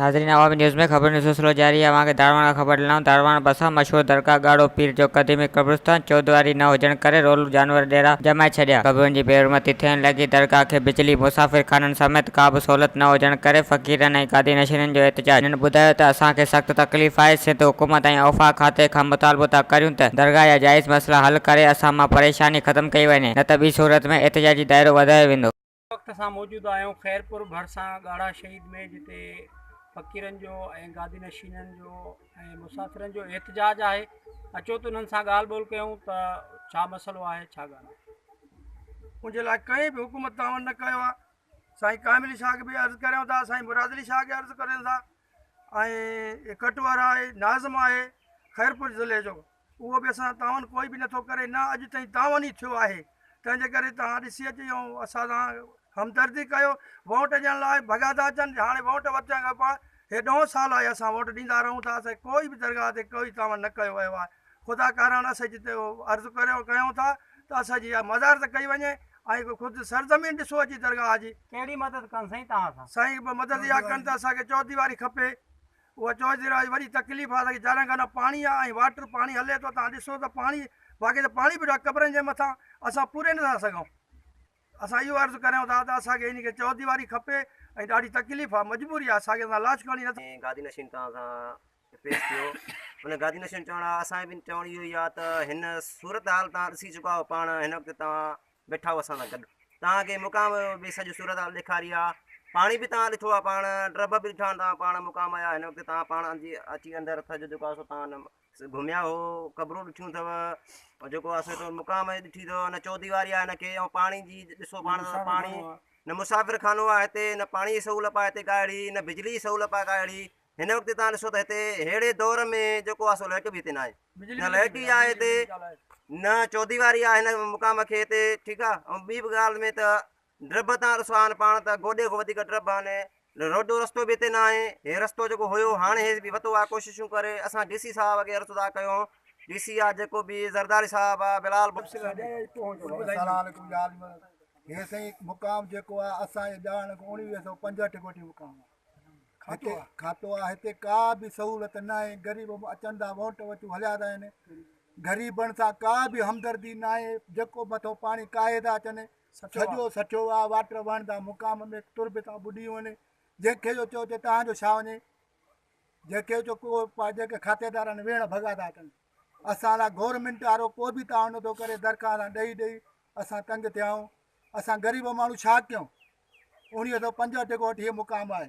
ناظرين عوامي نيوز ۾ خبرن جو سلسلو جاري آهي اوهان کي داروان کان خبر ڏنائون داروان ڀرسان مشهور درگاهه ڳاڙهو پير جو قديمي قبرستان چوديواري نه هجڻ ڪري رولو جانور ڏيرا ڄمائي ڇڏيا قبرن جي بي حرمتي ٿيڻ لڳي درگاهه کي بجلي مسافر خانن سميت ڪا به سهولت نه هجڻ ڪري فقيرن ۽ گادي نشينن جو احتجاج هنن ٻڌايو ته اسان کي سخت تڪليف آهي سنڌ حڪومت ۽ اوفاق کاتي کان مطالبو ٿا ڪريون ته درگاهه جا جائز مسئلا حل ڪري اسان مان پريشاني ختم ڪئي وڃي نه ته ٻي صورت ۾ احتجاجي دائرو وڌايو ويندو. وقت اسان موجود آهيون خيرپور ڀرسان ڳاڙها شهيد ۾ جتي فقيرن جو ۽ گادي نشينن جو ۽ مسافرن جو احتجاج آهي اچو ته انهن سان ڳالهه ٻولهه ڪيون ته ڇا مسئلو آهي ڇا ڳالهه آهي. ان جي لاء ڪنهن به حڪومت تعاون نه ڪيو آهي سائين ڪامل شاهه کي به عرض ڪريون ٿا سائين مراد علي شاهه کي عرض ڪريون ٿا ۽ ڪٽوهر آهي ناظم آهي خيرپور ضلعي جو اهو به اسان سان تعاون ڪوئي به نٿو ڪري نه اڄ تائين تعاون ئي ٿيو آهي تنهن جي ڪري توهان ڏسي اچي ۽ اسان سان همدردي ڪيو ووٽ ڏيڻ لاء ڀڳا ٿا اچن هاڻي ووٽ ورتيان کان پوء هي ڏهون سال آهي اسان ووٽ ڏيندا رهون ٿا اسان ڪوئي به درگاهه تي ڪوئي تعاون نه ڪيو ويو آهي خدا ڪارڻ اسان جتي عرض ڪريو ڪيون ٿا ته اسان جي اها مزارت ڪئي وڃي ۽ خود سرزمين ڏسو اچي درگاهه جي. ڪهڙي مدد ڪن سائين توهان سان. سائين مدد اها ڪن ته اسان کي چوديواري کپي اها چوي ٿي وڏي تڪليف آهي اسان کي جاران کان نه پاڻي آهي ۽ واٽر پاڻي هلي ٿو تان ڏسو ته پاڻي باقي ته پاڻي به قبرن جي مٿان اسان پوري نٿا سگهون اسان اهو عرض ڪريون ٿا ته اسان کي ان کي چوديواري کپي ۽ ڏاڍي تڪليف آهي مجبوري آهي اسان کي اسان لاش کڻي نٿا گادي نشين تان سان پيش ٿيو ان گادي نشين چوڻ اسان به چوڻ اهو ئي آهي ته هن صورت حال تان ڏسي چڪا آهيو پاڻ هن وقت توهان ويٺا آهيو اسان سان گڏ توهان کي مقام به سڄو صورت حال ڏيکاري آ پاڻي به توهان ڏٺو آ پاڻ ڊرب به ڏٺا آهن توهان پاڻ مقام آيا هن وقت توهان پاڻ اچي اندر سڄو جيڪو آ سو توهان گهميا هو قبرون ڏٺيون اٿو جيڪو آ سو مقام ڏٺي اٿو نه چوديواري آ هن کي ۽ پاڻي جي ڏسو پاڻ پاڻي نه مسافر خانو آ هتي نه پاڻي جي سهولت آ هتي ڪا اهڙي نه بجلي جي سهولت آ ڪا اهڙي هن وقت توهان ڏسو ته هتي ههڙي دور ۾ جيڪو آ سو لائٽ به هتي ناهي نه لائٽ ئي آهي هتي نه چوديواري آهي هن مقام کي هتي ٺيڪ آ ۽ ٻي به ڳالهه ۾ ته ڊرب تان ڏسو آهن پاڻ ته گوڏي کان وڌيڪ ڊرب آهن روڊ جو رستو به هتي نه آهي هي رستو جيڪو هيو هاڻي هي به وتو آهي ڪوششون ڪري اسان ڊي سي صاحب کي عرض ٿا ڪيون ڊي سي آ جيڪو به زرداري صاحب آ بلال هي سائين مقام جيڪو آ اسان جي ڄاڻ کان 1965 کان وٺي مقام آ هتي کاتو آ هتي ڪا به سهولت ناهي غريب اچن ٿا ووٽ وچون هليا ٿا وڃن غريبن سان ڪا به همدردي ناهي جيڪو مٿو پاڻي ڪاهي ٿا اچن سڄو سٺيو آ واٽر وهن ٿا مقام ۾ تر به ٿا ٻڏي وڃي جنهن کي جو چئو چي تهان جو ڇا وڃي جنهن کي جو ڪو جيڪي کاتيدار آهن ويهڻ ڀڳا ٿا اچن اسان لاء گورنمينٽ وارو ڪو به تعاون نٿو ڪري درخواست ڏئي ڏئي اسان تنگ ٿيا آهيون اسان غريب ماڻهو ڇا ڪيون 1965 کان وٺي هي مقام آهي.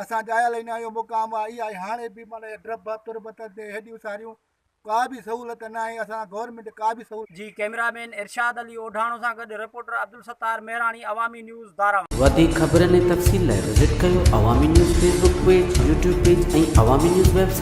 اسان ڄايل ئي نه آهيون مقام آهي اها هاڻي به معنيٰ ڊرب تربت تي هيڏيون ساريون ڪا به سهولت ناهي اسان گورنمينٽ ڪا به سهولت. جي ڪئميرا مين ارشاد علي اوڍاڻو سان گڏ رپورٽر عبدالستار مهراڻي عوامي نيوز داراون. وڌيڪ خبرن ۽ تفصيل لاء وزٽ ڪيو Awami news Facebook page, YouTube page ۽ Awami news website.